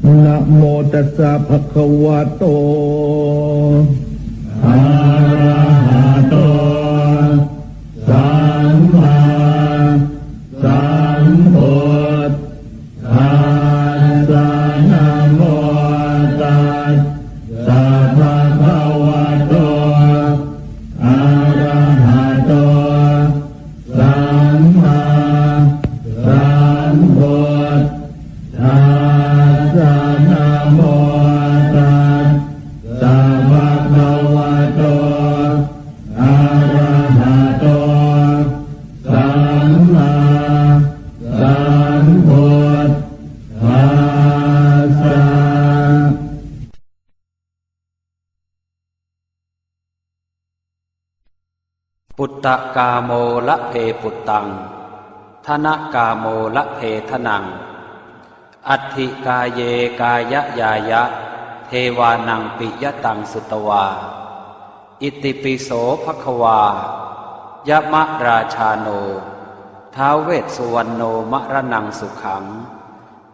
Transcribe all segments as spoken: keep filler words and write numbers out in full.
Namo tassa bhagavato arahato sammāsambuddhassa. Namo tassa bhagavato arahato sammāsambuddhassa. Namo tassa bhagavato arahato sammāsambuddhassa. Puttakāmo labhe puttaṃ, dhanakāmo labhe dhanaṃ, atthi kāye kāyañāya, devānaṃ piyataṃ sutvā. Itipi so bhagavā yamarājāno ท้าว Vessuvaṇṇo maraṇaṃ sukhaṃ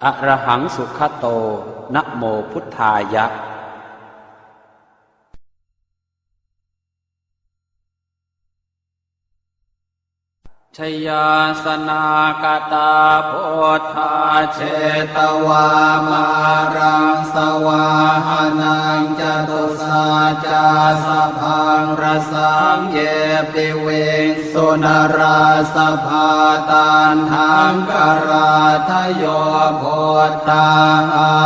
arahaṃ sugato namo buddhāya. Jayāsanākatā buddhā jetvā māraṃ savāhanaṃ, catusaccāsabhaṃ rasaṃ ye piviṃsu narāsabhā. Taṇhaṅkarādayo buddhā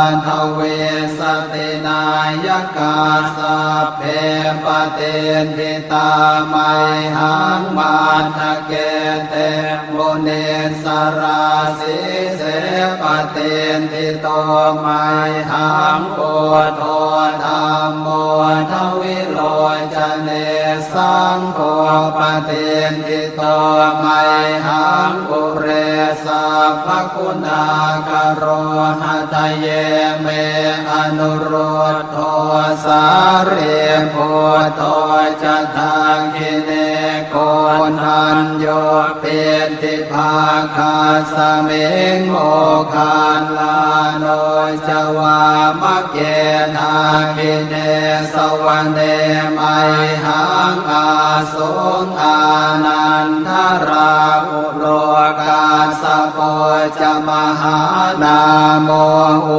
aṭṭhavīsati nāyakā, sabbe patiṭṭhi tā mayhaṃ matthake te munissarā. Sīse patiṭṭhito mayhaṃ buddho dhammo dvilocane, saṅgho patiṭṭhito mayhaṃ ure sabbaguṇākaro. Hadaye me anurud dho sārīputto ca dakkhiṇe, koṇḍañño piṭṭhibhāgasmiṃ moggallāno ca vāmake. Dakkhiṇe savane mayhaṃ āsuṃ ānandarāhulo, kassapo ca mahānāmo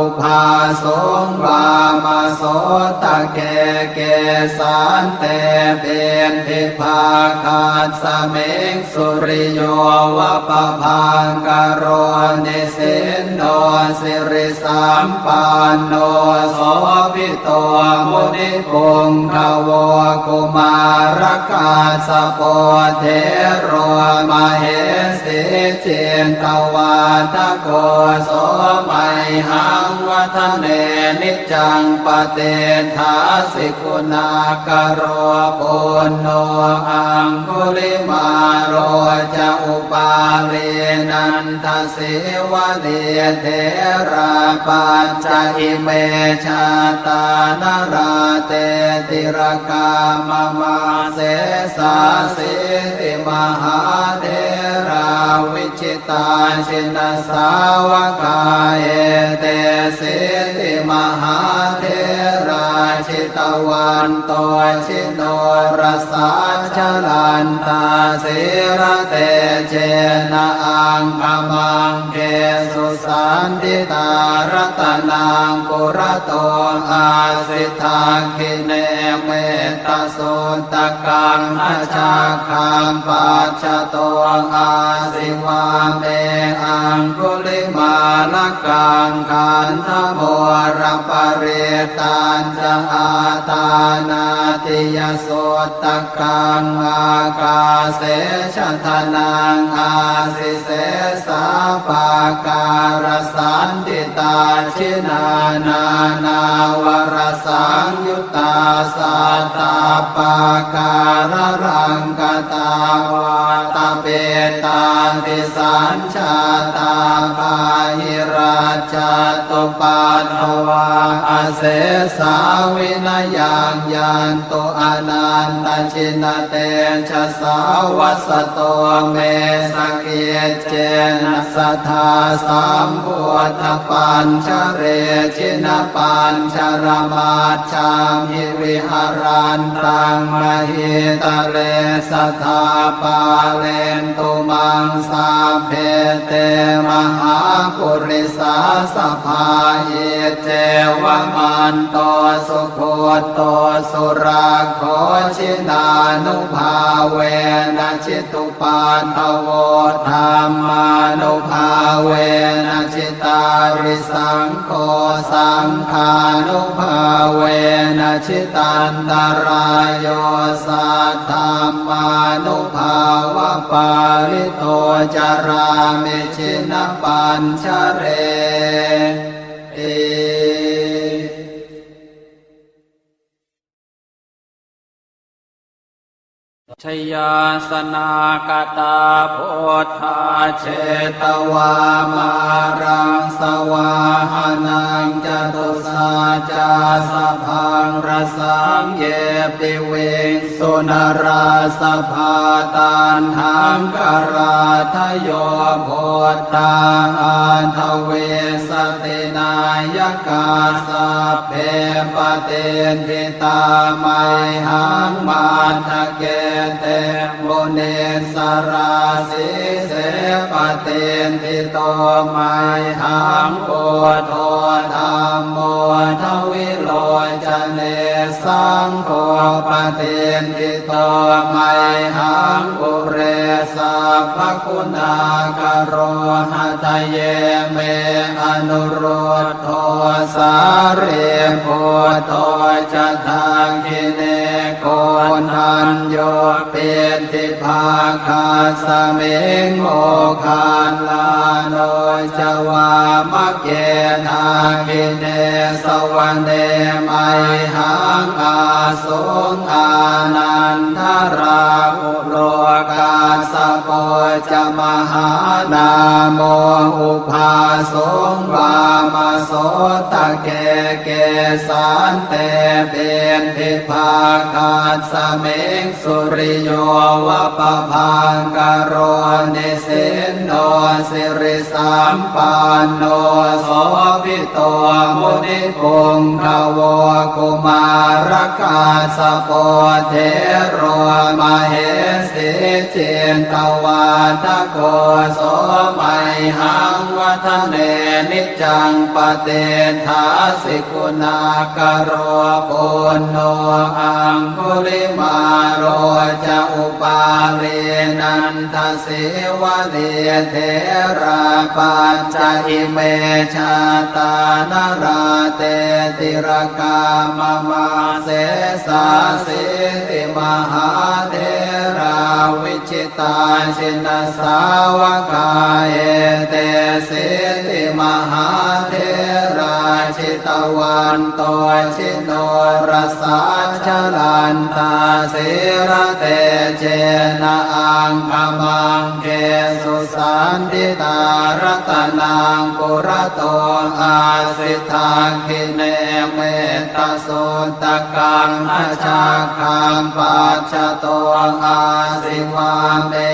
ubhāsuṃ vāmasotake. Kesante piṭṭhibhāgasmiṃ suriyo va pabhaṅkaro, nisinno sirisampanno sobhi to munipuṅgavo. Kumārakassapo thero mahesī cittavādako, so mayhaṃ vadane niccaṃ patiṭṭhāsi guṇākaro. Puṇṇo aṅgulimālo ca upālī nanda sīvalī, therā pañca ime jātā nalāṭe tilakā mama. Sesāsīti mahātherā vijitā jinasāvakā, etesīti mahātherā jitavanto ji norasā, jalantā sīlatejena aṅgamaṅgesu saṇṭhitā. Ratanaṃ purato āsi dakkhiṇe mettasuttakaṃ, dhajaggaṃ pacchato āsi vāme aṅgulimālakaṃ. Khandhamoraparittañ ca āṭānāṭiyasuttakaṃ, ākāse chadanaṃ āsi sesā pākārasaṇṭhitā. Jinā nānāvarasaṃyuttā sattappākāralaṅkatā, vātapittādisañ jātā bāhirajjhattupaddavā, asesā vinayaṃ yantu anantajinatejasā. Vasato me sakya Iccena sadā sambuddhapañjare jinapañjaramajjhamhi viharantaṃ mahītale sadā pālentu maṃ sabbe te mahāpurisāsabhā. Iccevamanto sugutto surakkho jinānubhāvena jitu paddavo dhammānubhāvena jitārisaṅgho saṅghānubhāvena jitantarāyo saddhammānubhāvapālito carāmi jinapañjareti. Jayāsanākatā buddhā jetvā māraṃ savāhanaṃ catusaccāsabhaṃ rasaṃ ye piviṃsu narāsabhā. Taṇhaṅkarādayo buddhā aṭṭhavīsati nāyakā sabbe patiṭṭhi tā mayhaṃ matthake te munissarā. Sīse patiṭṭhito mayhaṃ buddho dhammo dvilocane saṅgho patiṭṭhito mayhaṃ ure sabbaguṇākaro. Hadaye me anurud dho sārīputto ca dakkhiṇe koṇḍañño piṭṭhibhāgasmiṃ moggallāno ca vāmake. Dakkhiṇe savane mayhaṃ āsuṃ ānandarāhu lo kassapo ca mahānāmo ubhāsuṃ vāmasotake. Kesante piṭṭhibhāgasmiṃ suriyo va pabhaṅkaro nisinno siri sampanno sobhito munipuṅgavo. Kumārakassapo thero mahesī cittavādako so mayhaṃ vadane niccaṃ patiṭṭhāsi guṇākaro. Puṇṇo aṅgulimālo ca upālī nanda sīvalī therā pañca ime jātā nalāṭe tilakā mama. Sesāsīti mahātherā vijitā jinasāvakā etesīti mahātherā jitavanto ji norasā jalantā sīlatejena aṅgamaṅgesu saṇṭhitā. Ratanaṃ purato āsi dakkhiṇe mettasuttakaṃ dhajaggaṃ pacchato āsi vāme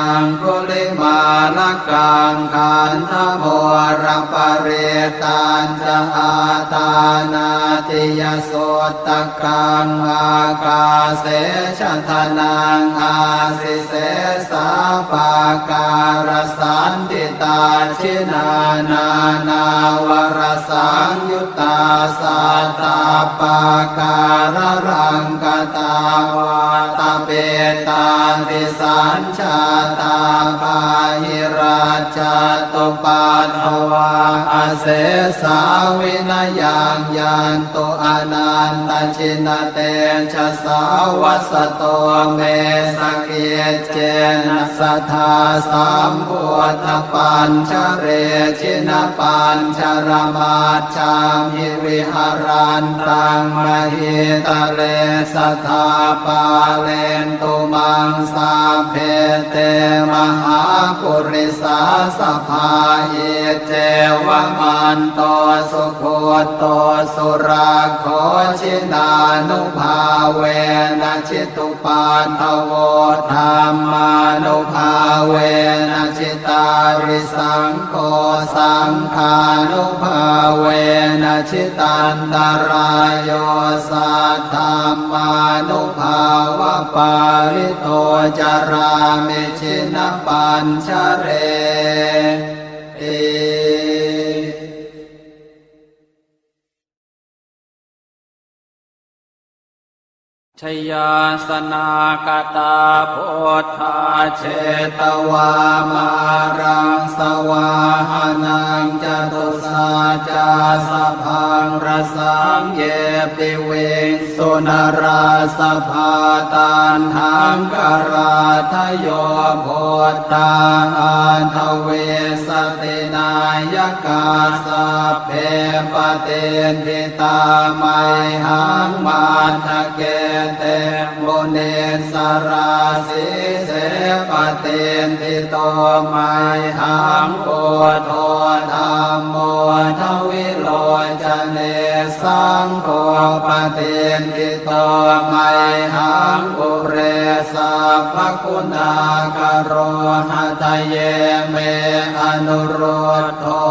aṅgulimālakaṃ. Khandhamoraparittañ ca āṭānāṭiyasuttakaṃ ākāse chadanaṃ āsi sesā pākārasaṇṭhitā. Jinā nānāvarasaṃyuttā sattappākāralaṅkatā vātapittādisañ jātā bāhirajjhattupaddavā asesā vinayaṃ yantu anantajinatejasā. Vasato me sakiccena sadā sambuddhapañjare jinapañjaramaj jhamhi viharantaṃ mahītale sadā pālentu maṃ sabbe te mahāpurisāsabhā. Iccevamanto sugutto surakkho jinānubhāvena jitu paddavo dhammānubhāvena Cārisaṅgho saṅghānubhāvena jitantarāyo saddhammānubhāvapālito carāmi jinapañjareti. Jayāsanākatā buddhā jetvā māraṃ savāhanaṃ catusaccāsabhaṃ rasaṃ ye piviṃsu narāsabhā. Taṇhaṅkarādayo buddhā aṭṭhavīsati nāyakā sabbe patiṭṭhi tā mayhaṃ matthake te munissarā. Sīse patiṭṭhito mayhaṃ buddho dhammo dvilocane saṅgho patiṭṭhito mayhaṃ ure sabbaguṇākaro. Hadaye me anurud dho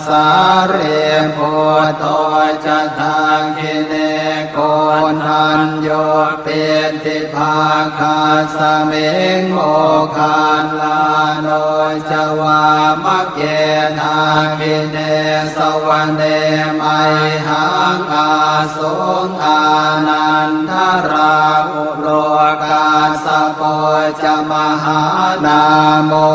sārīputto ca dakkhiṇe koṇḍañño piṭṭhibhāgasmiṃ moggallāno ca vāmake. Dakkhiṇe savane mayhaṃ ā suṃ ānandarāhulo kassapo ca mahānāmo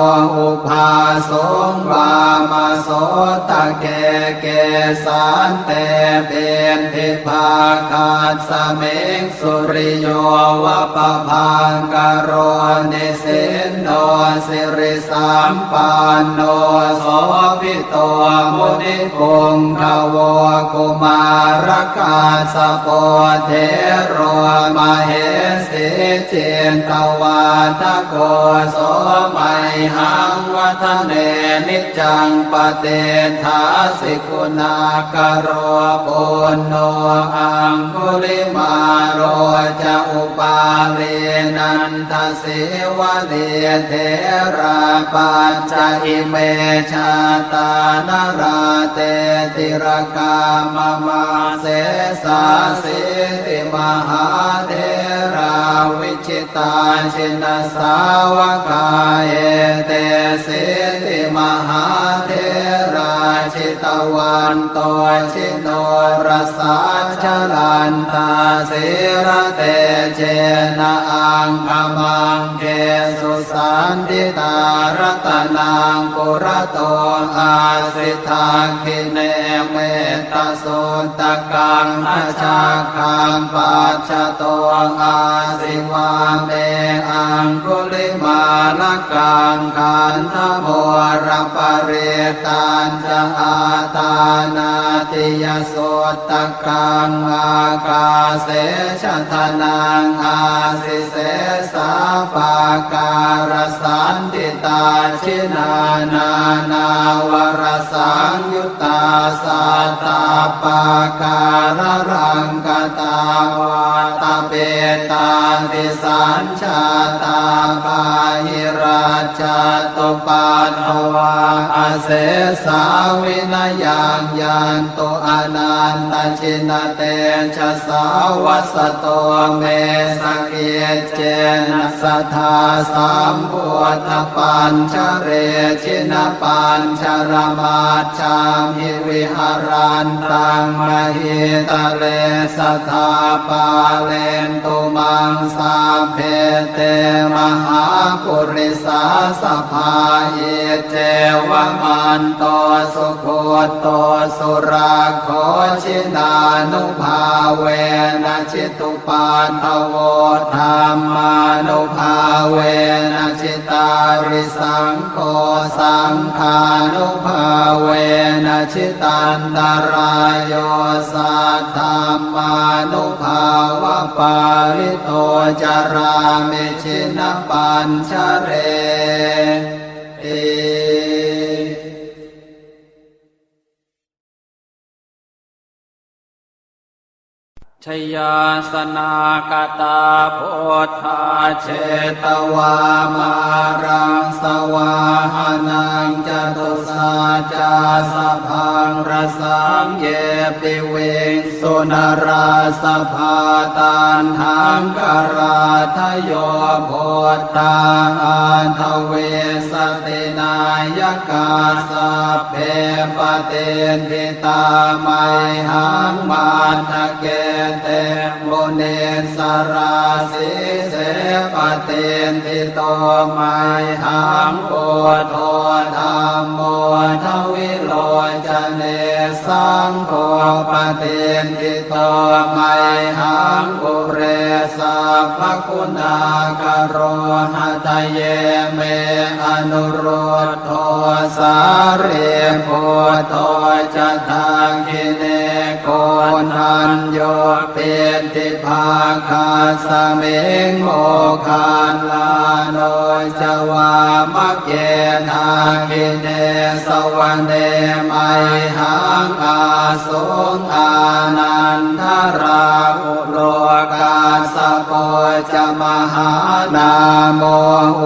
ubhāsuṃ vāmasotake. Kesante piṭṭhibhāgasmiṃ suriyo va pabhaṅkaro nisinno sirisampanno sobhi to munipuṅgavo. Kumārakassapo thero mahesī cittavādako so mayhaṃ vadane niccaṃ patiṭṭhāsi guṇākaro. Puṇṇo aṅgulimālo ca upālī nanda sīvalī therā pañca ime jātā nalāṭe tilakā mama. Sesāsīti mahātherā vijitā jinasāvakā etesīti mahātherā jitavanto ji norasā jalantā sīlatejena aṅgamaṅgesu saṇṭhitā. Ratanaṃ purato āsi dakkhiṇe mettasuttakaṃ dhajaggaṃ pacchato āsi vāme aṅgulimālakaṃ. Khandhamoraparittañ ca āṭānāṭiyasuttakaṃ ākāse chadanaṃ āsi sesā pākārasaṇṭhitā. Jinā nānāvarasaṃyuttā sattappākāralaṅkatā vātapittādisañ jātā bāhirajjhattupaddavā asesā vinayaṃ yantu anantajinatejasā. Vasato me sakiccena sadā sambuddhapañjare jinapañjaramaj jhamhi viharantaṃ mahītale sadā pālentu maṃ sabbe te mahāpurisāsabhā. Iccevamanto sugutto surakkho jinānubhāvena jitu paddavo dhammānubhāvena jitārisaṅgho saṅghānubhāvena jitantarāyo saddhammānubhāvapālito carāmi jinapañjareti. jayāsanāgatā buddhā jetvā māraṃ savāhanaṃ catusaccāsabhaṃ rasaṃ ye piviṃsu narāsabhā. Taṇhaṅkarādayo buddhā aṭṭhavīsati nāyakā sabbe patiṭṭhi tā mayhaṃ matthake te munissarā. Sīse patiṭṭhito mayhaṃ buddho dhammo dvilocane saṅgho patiṭṭhito mayhaṃ ure sabbaguṇākaro. Hadaye me anurud dho sārīputto ca dakkhiṇe koṇḍañño piṭṭhibhāgasmiṃ moggallāno ca vāmake. Dakkhiṇe savane mayhaṃ āsuṃ ānandarāhu lo kassapo ca mahānāmo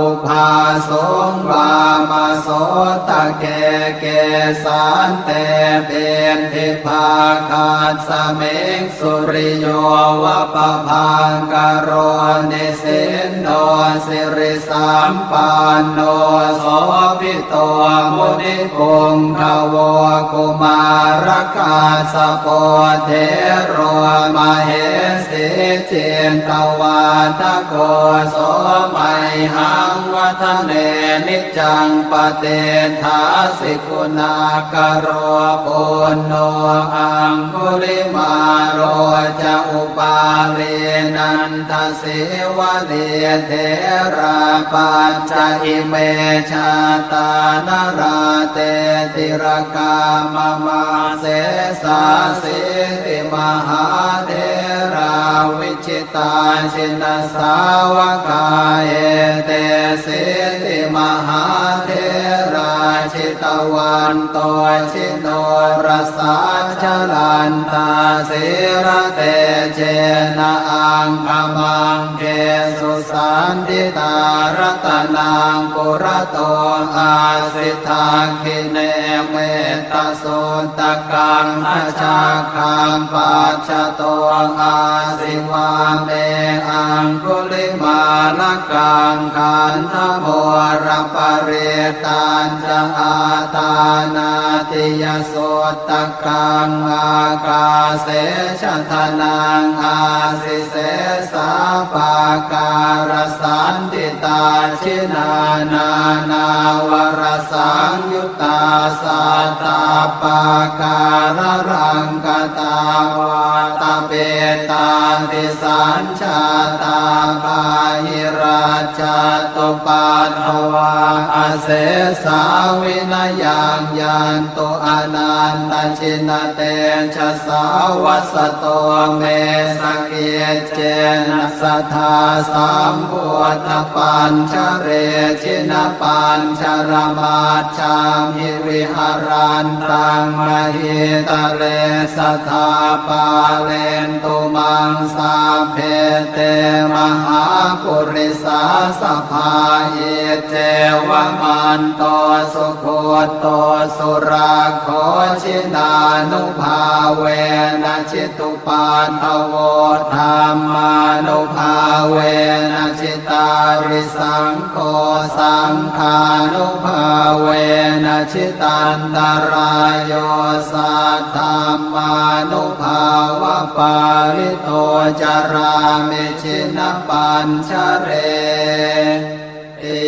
ubhāsuṃ vāmasotake. Kesante piṭṭhibhāgasmiṃ suriyo va pabhaṅkaro nisinno siri sampanno sobhito munipuṅgavo. Kumārakassapo thero mahesī cittavādako so mayhaṃ vadane niccaṃ patiṭṭhāsi guṇākaro. Puṇṇo aṅgulimālo ca upālī nanda sīvalī therā pañca ime jātā nalāṭe tilakā mama. Sesāsīti mahātherā vijitā jinasāvakā etesīti mahātherā jitavanto ji norasā jalantā sīlatejena aṅgamaṅgesu saṇṭhitā. Ratanaṃ purato āsi dakkhiṇe mettasuttakaṃ dhajaggaṃ pacchato āsi vāme aṅgulimālakaṃ. Khandhamoraparittañ ca āṭānāṭiyasuttakaṃ ākāse chadanaṃ āsi sesā pākārasaṇṭhitā. Jinā nānāvarasaṃyuttā sattappākāralaṅkatā vātapittādisañ jātā bāhirajjhattupaddavā asesā vinayaṃ yantu anantajinatejasā. Vasato me sakiccena sadā sambuddhapañjare jinapañjaramaj jhamhi viharantaṃ mahītale sadā pālentu maṃ sabbe te mahāpurisāsabhā. Iccevamanto sugutto surakkho jinānubhāvena jitu paddavo dhammānubhāvena jitārisaṅgho saṅghānubhāvena jitantarāyo saddhammānubhāvapālito carāmi jinapañjareti.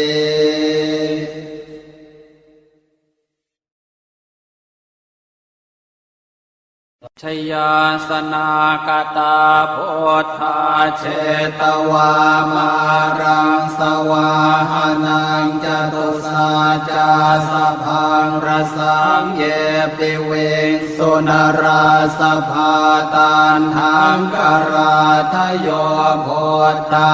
Jayāsanāgatā buddhā jetvā māraṃ savāhanaṃ catusaccāsabhaṃ rasaṃ ye piviṃsu narāsabhā. Taṇhaṅkarādayo buddhā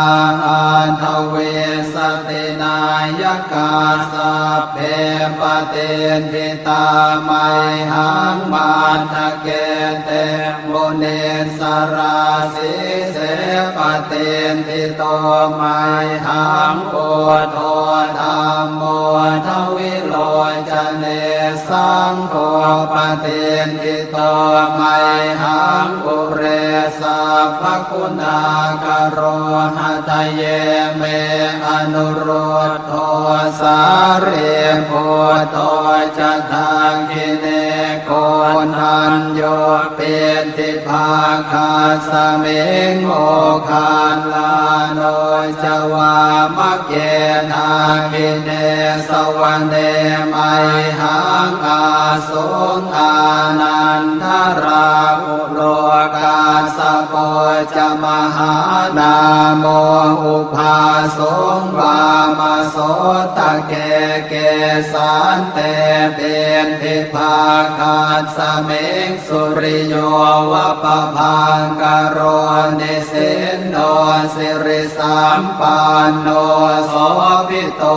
aṭṭhavīsati nāyakā sabbe patiṭṭhi tā mayhaṃ matthake te munissarā. Sīse patiṭṭhito mayhaṃ buddho dhammo dvilocane, saṅgho patiṭṭhito mayhaṃ ure sabbaguṇākaro. Hadaye me anurud dho sārīputto ca dakkhiṇe, koṇḍañño piṭṭhibhāgasmiṃ moggallāno ca vāmake. Dakkhiṇe savane mayhaṃ āsuṃ ānandarāhu lo, kassapo ca mahānāmo ubhāsuṃ vāmasotake. Kesante piṭṭhibhāgasmiṃ suriyo va pabhaṅkaro, nisinno siri sampanno sobhito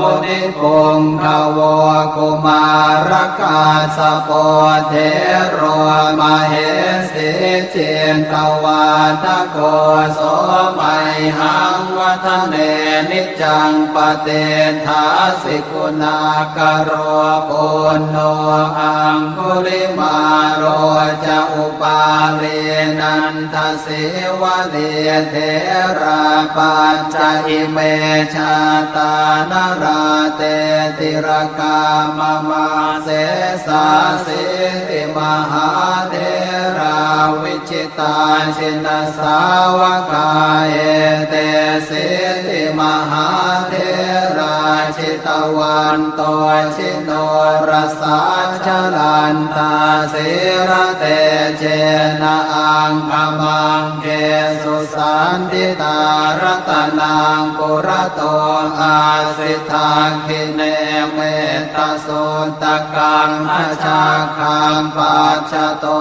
munipuṅgavo. Kumārakassapo thero mahesī cittavādako, so mayhaṃ vadane niccaṃ patiṭṭhāsi guṇākaro. Puṇṇo aṅgulimālo ca upālī nanda sīvalī, therā pañca ime jātā nalāṭe tilakā mama. Sesāsīti mahātherā vijitā jinasāvakā, etesīti mahātherā jitavanto ji norasā, jalantā sīlatejena aṅgamaṅgesu saṇṭhitā. Ratanaṃ purato āsi dakkhiṇe mettasuttakaṃ, dhajaggaṃ pacchato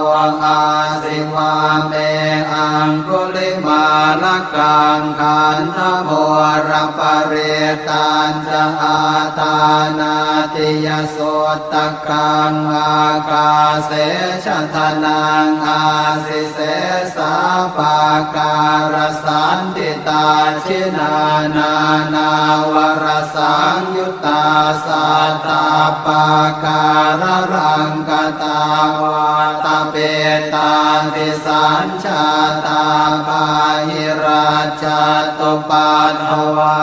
āsi vāme aṅgulimālakaṃ. Khandhamoraparittañ ca āṭānāṭiyasuttakaṃ, ākāse chadanaṃ āsi sesā pākārasaṇṭhitā. Jinā nānāvarasaṃyuttā sattappākāralaṅkatā, vātapittādisañ jātā bāhirajjhattupaddavā,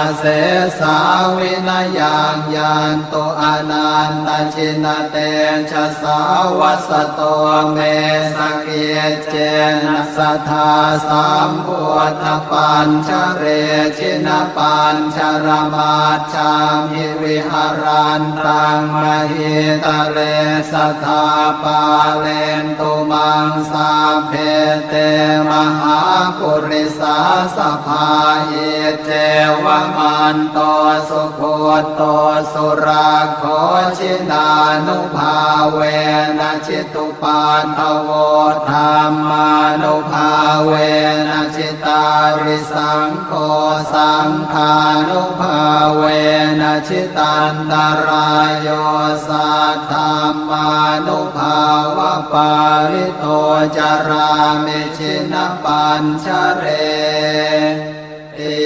asesā vinayaṃ yantu anantajinatejasā. Vasato me sakiccena sadā sambuddhapañjare, jinapañjaramaj jhamhi viharantaṃ mahītale, sadā pālentu maṃ sabbe te mahāpurisāsabhā. Iccevamanto sugutto surakkho, jinānubhāvena jitu paddavo, dhammānubhāvena jitārisaṅgho, saṅghānubhāvena jitantarāyo, saddhammānubhāvapālito carāmi jinapañjareti.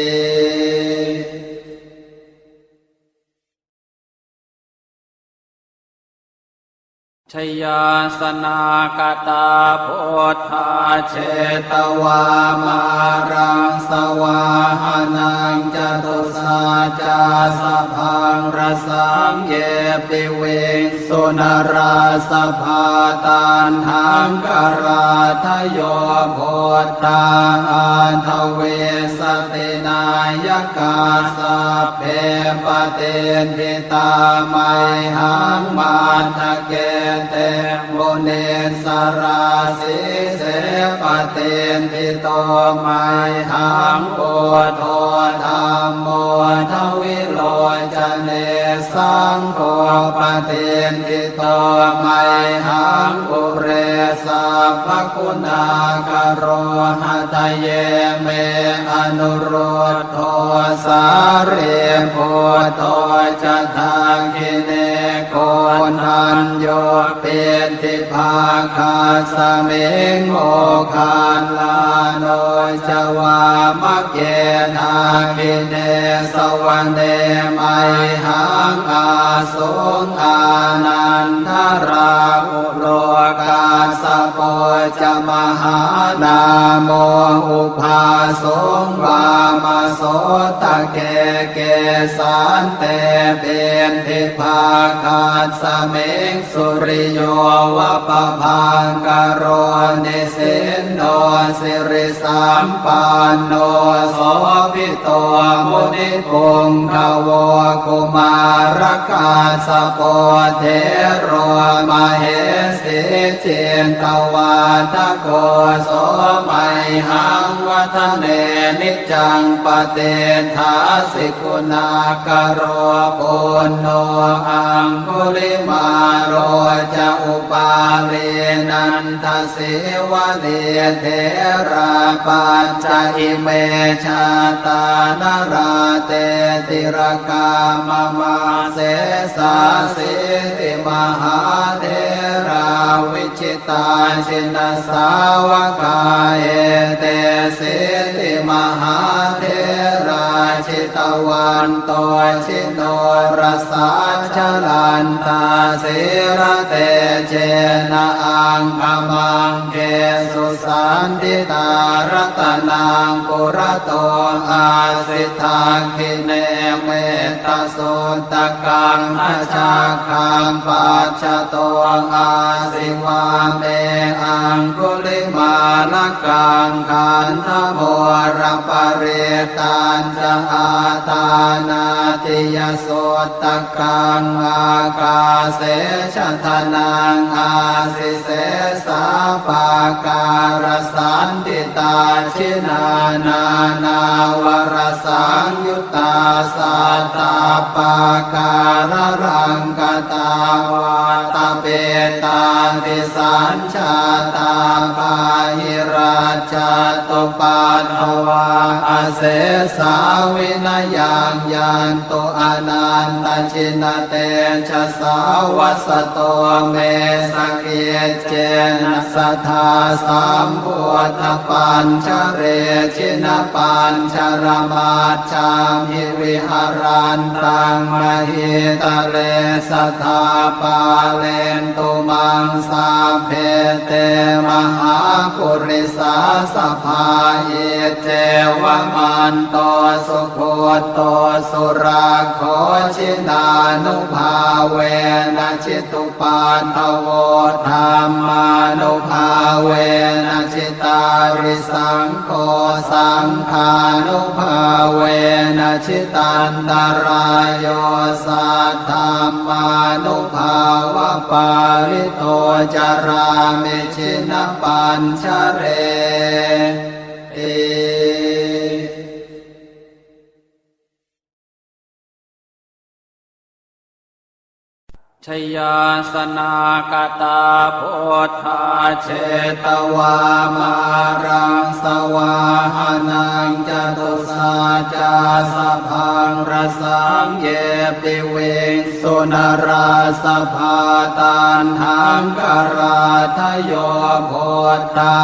Jayāsanāgatā buddhā jetvā māraṃ savāhanaṃ, catusaccāsabhaṃ rasaṃ ye piviṃsu narāsabhā. Taṇhaṅkarādayo buddhā aṭṭhavīsati nāyakā, sabbe patiṭṭhi tā mayhaṃ matthake te munissarā. Sīse patiṭṭhito mayhaṃ buddho dhammo dvilocane, saṅgho patiṭṭhito mayhaṃ ure sabbaguṇākaro. Hadaye me anurud dho sārīputto ca dakkhiṇe, ko koṇḍañño piṭṭhibhāgasmiṃ moggallāno ca vāmake. Dakkhiṇe savane mayhaṃ āsuṃ ānandarāhulo, kassapo ca mahānāmo ubhāsuṃ vāmasotake. Kesante piṭṭhibhāgasmiṃ suriyo va pabhaṅkaro, nisinno sirisampanno sobhito munipuṅgavo. Kumārakassapo thero mahesī cittavādako, so mayhaṃ vadane niccaṃ patiṭṭhāsi guṇākaro. Puṇṇo aṅgulimālo ca upālī nandasīvalī, therā pañca ime jātā nalāṭe tilakā mama. Sesāsīti mahātherā vi jitā jinasāvakā, etesīti mahātherā jitavanto jinorasā, jalantā sīlatejena aṅgamaṅgesu saṇṭhitā. Ratanaṃ purato āsi dakkhiṇe metta suttakaṃ, dhajaggaṃ pacchato āsi vāme aṅgulimālakaṃ. Khandhamoraparittañca āṭānāṭiyasuttakaṃ, ākāse chadanaṃ āsi sesā pākārasaṇṭhitā. Jinā nānāvarasaṃyu ttā sattappākāralaṅkatā, vātapittādisañjātā bāhirajjhattupaddavā, asesā vinayaṃ yantu anantajinatejasā. Vasato me sakic cena sadā sambuddhapañjare, jinapañjaramajjhamhi viharantaṃ mahītale, sadā pālentu maṃ sabbe te mahāpurisāsabhā. Iccevamanto sugutto surakkho, jinānubhāvena jitu paddavo, dhammānubhāvena jitārisaṅgho, saṅghānubhāvena jitantarāyo, saddhammānubhāvapālito carāmi jinapañjareti. Jayāsanākatā buddhā jetvā māraṃ savāhanaṃ, catusaccāsabhaṃ rasaṃ ye piviṃsu narāsabhā. Taṇhaṅkarādayo buddhā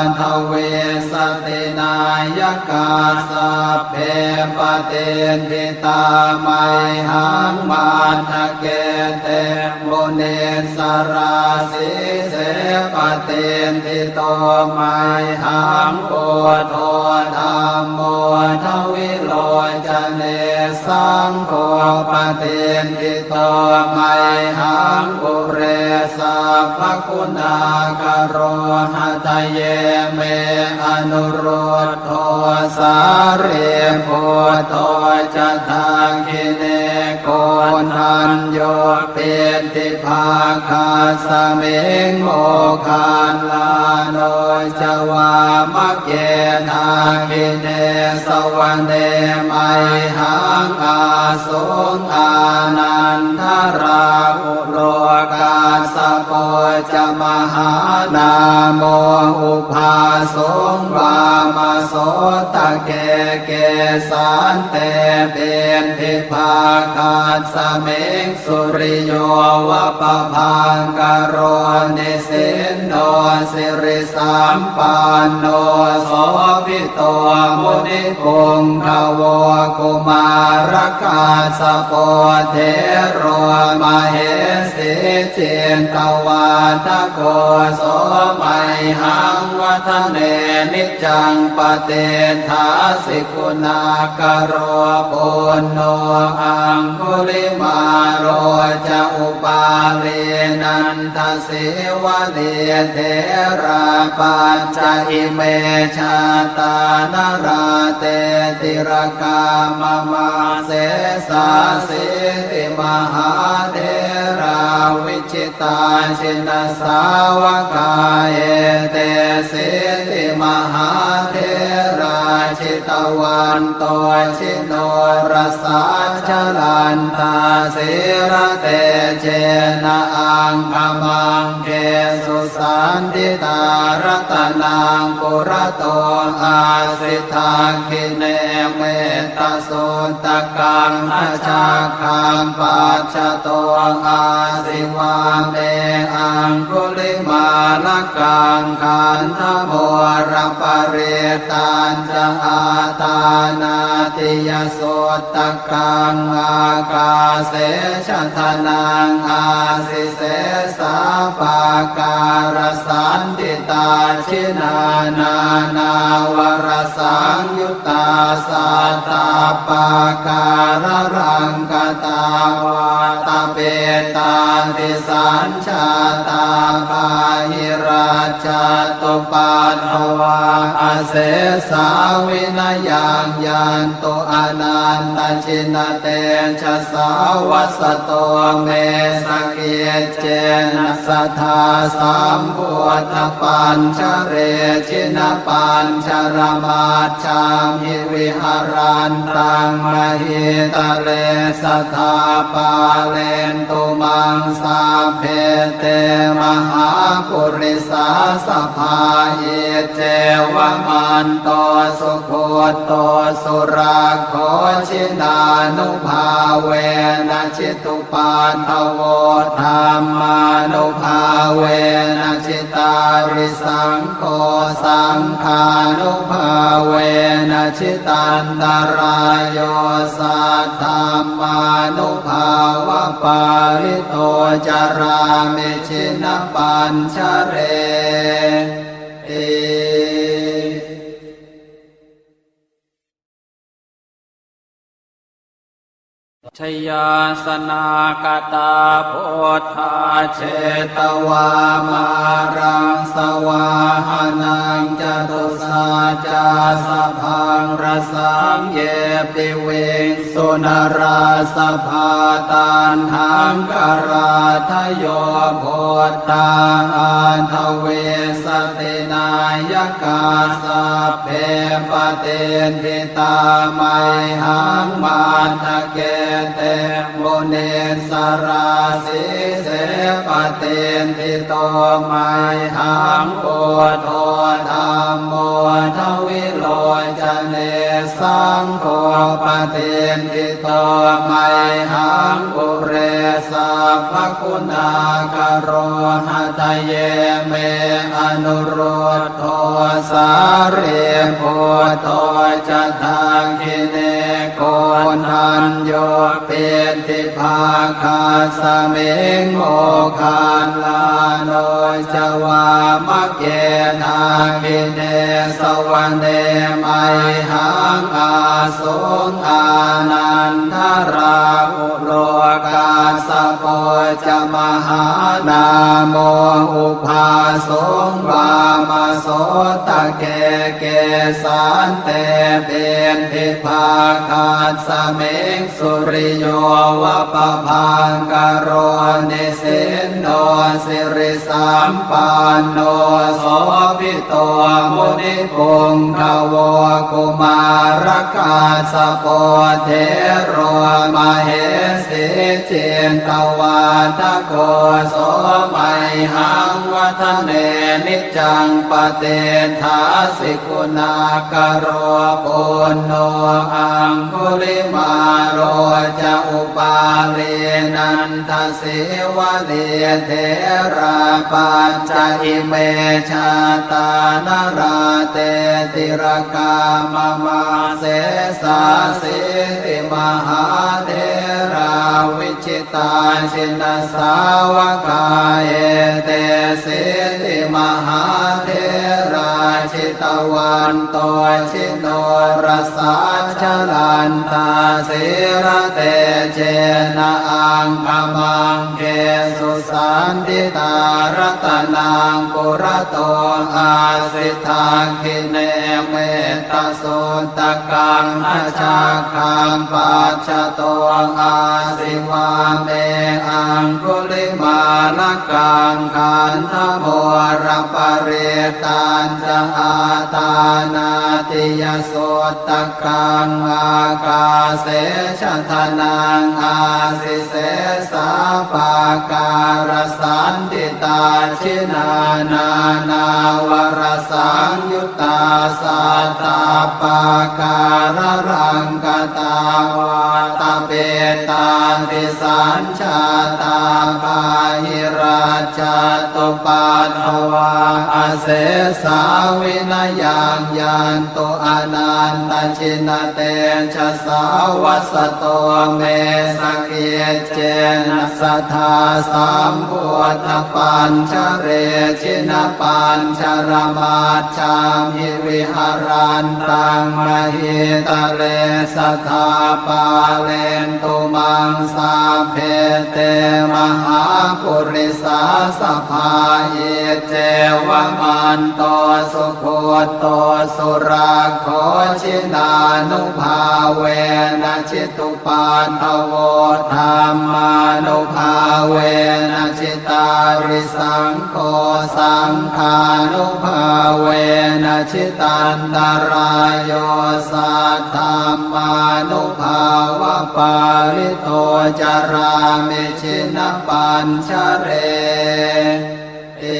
aṭṭhavīsati nāyakā, sabbe patiṭṭhi tā mayhaṃ matthake te munissarā. Sīse patiṭṭhito mayhaṃ buddho dhammo dvilocane, saṅgho patiṭṭhito mayhaṃ ure sabbaguṇākaro. Hadaye me anurud dho sārīputto ca dakkhiṇe, koṇḍañño piṭṭhibhāgasmiṃ moggallāno ca vāmake. Dakkhiṇe savane mayhaṃ āsuṃ ānandarāhulo, kassapo ca mahā nāmo ubhāsuṃ vāmasotake. Kesante piṭṭhibhāgasmiṃ suriyo va pabhaṅkaro, nisinno sirisampanno sobhito munipuṅgavo. Kumārakassapo thero mahesī cittavādako, so mayhaṃ vadane niccaṃ patiṭṭhāsi guṇākaro. Puṇṇo aṅgulimālo ca upālī nandasīvalī, therā pañca ime jātā nalāṭe tilakā mama. Sesāsīti mahātherā vi jitā jinasāvakā, etesīti mahātherā jitavanto jinorasā, jalantā sīlatejena aṅgamaṅgesu saṇṭhitā. Ratanaṃ purato āsi dakkhiṇe metta suttakaṃ, dhajaggaṃ pacchato āsi vāme aṅgulimālakaṃ. Khandhamoraparittañca āṭānāṭiyasuttakaṃ, ākāse chadanaṃ āsi sesā pākārasaṇṭhitā. Jinā nānāvarasaṃyut tā sattappākāralaṅkatā, vātapittādisañjātā bāhirajjhattupaddavā, asesā vinayaṃ yantu anantajinatejasā. Vasato me sakic cena sadā sambuddhapañjare, jinapañjaramajjhamhi viharantaṃ mahītale, sadā pālentu maṃ sabbe te mahāpurisāsabhā. Iccevamanto sugutto surakkho, jinānubhāvena jitu paddavo, dhammānubhāvena jitārisaṅgho, saṅghānubhāvena jitantarāyo, saddhammānubhāvapālito carāmi jinapañjareti. Jayāsanāgatā buddhā jetvā māraṃ savāhanaṃ, catusaccāsabhaṃ rasaṃ ye piviṃsu narāsabhā. Taṇhaṅkarādayo buddhā aṭṭhavīsati nāyakā, sabbe patiṭṭhi tā mayhaṃ matthake te munissarā. Sīse patiṭṭhito mayhaṃ buddho dhammo dvilocane, saṅgho patiṭṭhito mayhaṃ ure sabbaguṇākaro. Hadaye me anurud dho sārīputto ca dakkhiṇe, koṇḍañño piṭṭhibhāgasmiṃ moggallāno ca vāmake. Dakkhiṇe savane mayhaṃ ā suṃ ānandarāhulo, kassapo ca mahānāmo ubhāsuṃ vāmasotake. Kesante piṭṭhibhāgasmiṃ suriyo va pabhaṅkaro, nisinno siri sampanno sobhito munipuṅgavo. Kumārakassapo thero mahesī cittavā Vātako so mayhaṃ vadane niccaṃ patiṭṭhāsi guṇākaro. Puṇṇo aṅgulimālo ca upālī nandasīvalī therā pañca ime jātā nalāṭe tilakā mama. Sesāsīti mahātherā viji tā jinasāvakā etesīti mahātherā jitavanto jinorasā jalantā sīlatejena aṅgamaṅgesu saṇṭhitā. Ratanaṃ purato āsi dakkhiṇe metta suttakaṃ dhajaggaṃ pacchato āsi vāme aṅgulimālakaṃ. Khandhamoraparittañca āṭānāṭiyasuttakaṃ ākāse chadanaṃ āsi sesā pākārasaṇṭhitā. Jinā nānāvarasaṃyu ttā sattappākāralaṅkatā vātapittādisañjātā bāhirajjhattupaddavā asesā vinayaṃ yantu anantajinatejasā. Vasato me sakic cena sadā sambuddhapañjare jinapañjaramajjhamhi viharantaṃ mahītale sadā pālentu maṃ sabbe te mahāpurisāsabhā. Iccevamanto sugutto surakkho jinānubhāvena jitu paddavo dhammānubhāvena jitārisaṅgho saṅghānubhāvena jitantarāyo saddhammānubhāvapālito carāmi jinapañjareti.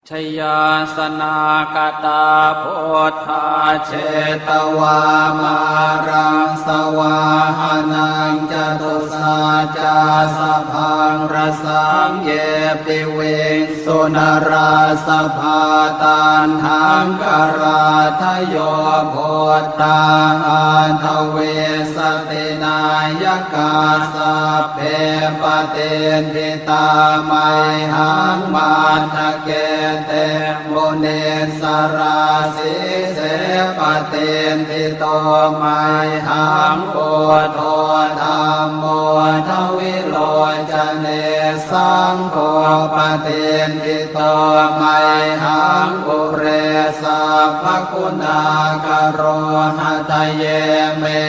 Jayāsanāgatā buddhā jetvā māraṃ savāhanaṃ catusaccāsabhaṃ rasaṃ ye piviṃsu narāsabhā. Taṇhaṅkarādayo buddhā aṭṭhavīsati nāyakā sabbe patiṭṭhi tā mayhaṃ matthake te munissarā. Sīse patiṭṭhito mayhaṃ buddho dhammo dvilocane saṅgho patiṭṭhito mayhaṃ ure sabbaguṇākaro. Hadaye me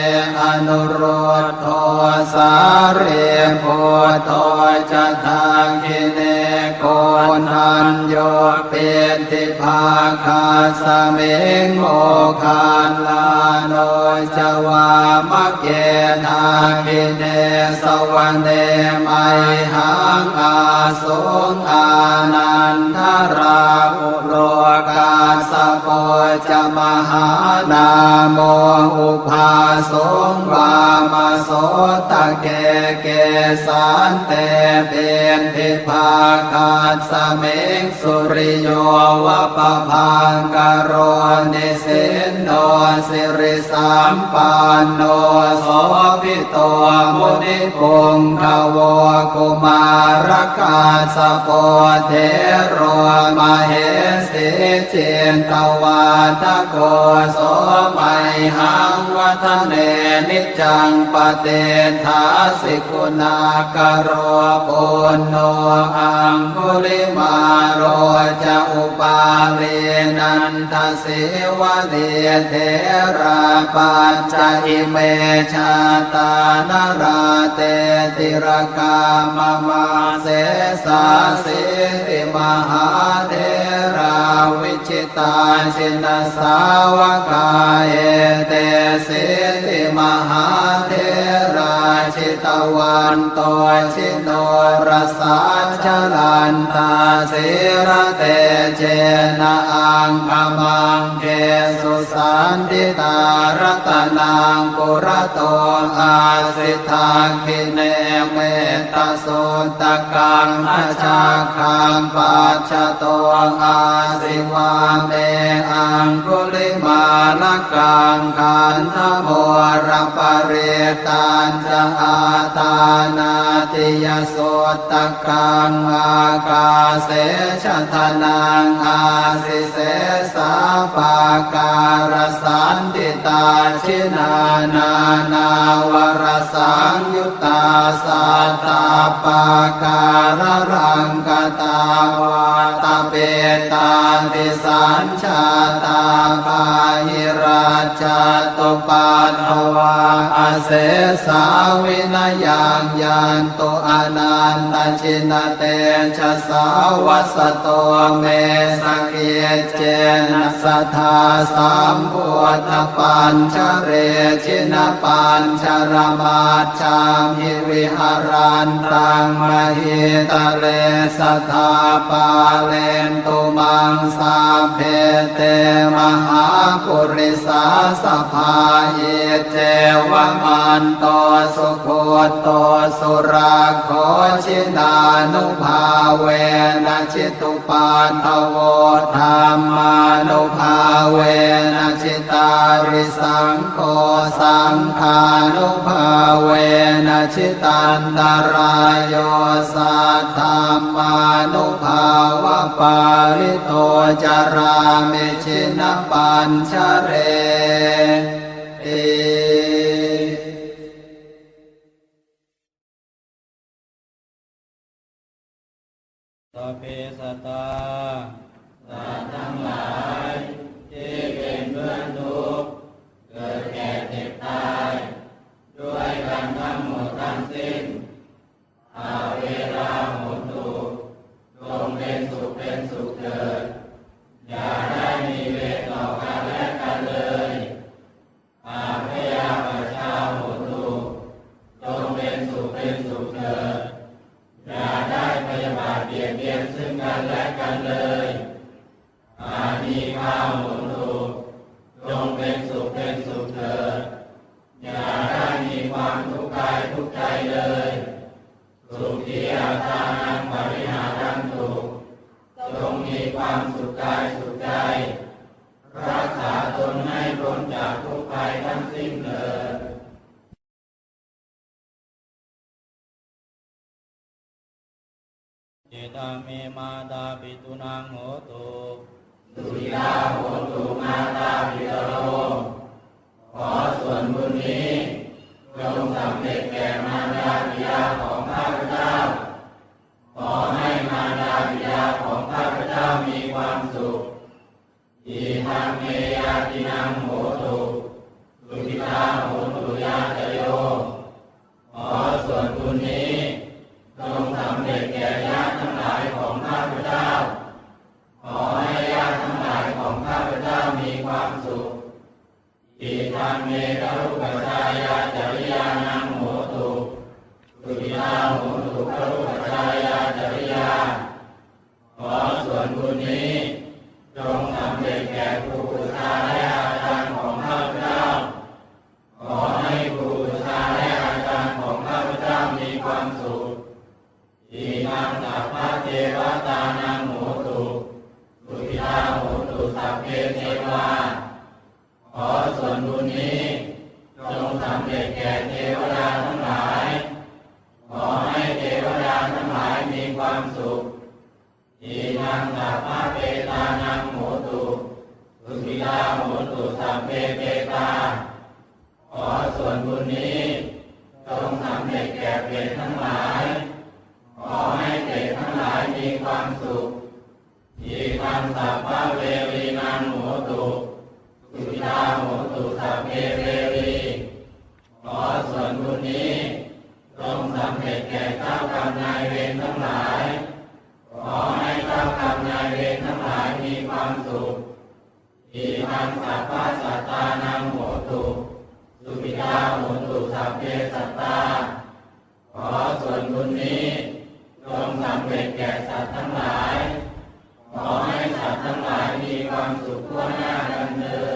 anurud dho sārīputto ca dakkhiṇe koṇḍañño piṭṭhibhāgasmiṃ moggallāno ca vāmake. Dakkhiṇe savane mayhaṃ āsuṃ ānandarāhu lo kassapo ca mahānāmo ubhāsuṃ vāmasotake. Kesante piṭṭhibhāgasmiṃ suriyo va pabhaṅkaro nisinno siri sampanno sobhito munipuṅgavo. Kumārakassapo thero mahesī cittavādako so mayhaṃ vadane niccaṃ patiṭṭhāsi guṇākaro. Puṇṇo aṅgulimālo ca upālī nanda sīvalī therā pañca ime jātā nalāṭe tilakā mama. Sesāsīti mahātherā vijitā jinasāvakā vanto jinorasā, jalantā sīlatejena aṅgamaṅgesu saṇṭhitā. Ratanaṃ purato āsi, dakkhiṇe mettasuttakaṃ, dhajaggaṃ pacchato āsi, vāme aṅgulimālakaṃ. Khandhamoraparittañ ca āṭānāṭiyasuttakaṃ, ākāse chadanaṃ āsi, sesā pākārasaṇṭhitā. Jinā nānāvarasaṃyuttā sattappākāralaṅkatā, vātapittādisañ jātā bāhirajjhattupaddavā, asesā vinayaṃ yantu anantajinatejasā. Vasato me sakiccena sadā sambuddhapañjare, jinapañjaramaj jhamhi viharantaṃ mahītale, sadā pālentu maṃ sabbe te mahāpurisāsabhā. Iccevamanto sugutto surakkho, jinānubhāvena jitu paddavo, dhammānubhāvena jitārisaṅgho, saṅghānubhāvena jitantarāyo, saddhammānubhāvapālito carāmi jinapañjareti. Sabbe sattā สัตว์ทั้งหลายที่เป็นเพื่อนทุกข์ เกิดแก่เจ็บตาย ด้วยกันทั้งหมดทั้งสิ้น averā hontu จงเป็นสุขเป็นสุขเถิด อย่าได้มีเวรต่อกันและกันเลย abyāpajjhā hontu จงเป็นสุขเป็นสุขเถิด อย่าได้พยาบาทเบียดเบียนซึ่งกันและกันเลย anīghā hontu จงเป็นสุขเป็นสุขเถิด อย่าได้มีความทุกข์กายทุกข์ใจเลย sukhī attānaṃ pariharantu จงมีความสุขกายสุขใจ รักษาตนให้พ้นจากทุกข์ภัยทั้งสิ้นเถิด Idaṃ me mātāpitūnaṃ hotu, sukhitā hontu mātāpitaro. ขอส่วนบุญนี้จงสำเร็จแก่มารดาบิดาของข้าพเจ้า ขอให้มารดาบิดาของข้าพเจ้ามีความสุข idaṃ me ñātīnaṃ hotu, sukhitā hontu ñātayo. ขอส่วนบุญนี้จงสำเร็จแก่ญาติทั้งหลายของข้าพเจ้า ขอให้ญาติทั้งหลายของข้าพเจ้ามีความสุข idaṃ me garūpajjhāyācariyānaṃ hotu, sukhitā hontu garūpajjhāyācariyā. ขอส่วนบุญนี้จงสำเร็จแก่ครูอุปัชฌาย์และอาจารย์ของข้าพเจ้า ขอให้ครูอุปัชฌาย์และอาจารย์ของข้าพเจ้ามีความสุข idaṃ sabbadevatānaṃ hotu, sukhitā hontu sabbe devā. ขอส่วนบุญนี้จงสำเร็จแก่เทวดาทั้งหลาย ขอให้เทวดาทั้งหลายมีความสุข idaṃ sabbapetānaṃ hotu, sukhitā hontu sabbe petā. ขอส่วนบุญนี้จงสำเร็จแก่เปรตทั้งหลาย ขอให้เปรตทั้งหลายมีความสุข idaṃ sabbaverīnaṃ hotu, sukhitā hontu sabbe verī. ขอส่วนบุญนี้จงสำเร็จแก่เจ้ากรรมนายเวรทั้งหลาย ขอให้เจ้ากรรมนายเวรทั้งหลายมีความสุข idaṃ sabbasattānaṃ hotu, sukhitā hontu sabbe sattā. แก่สัตว์ทั้งหลาย ขอให้สัตว์ทั้งหลายมีความสุขทั่วหน้ากันเทอ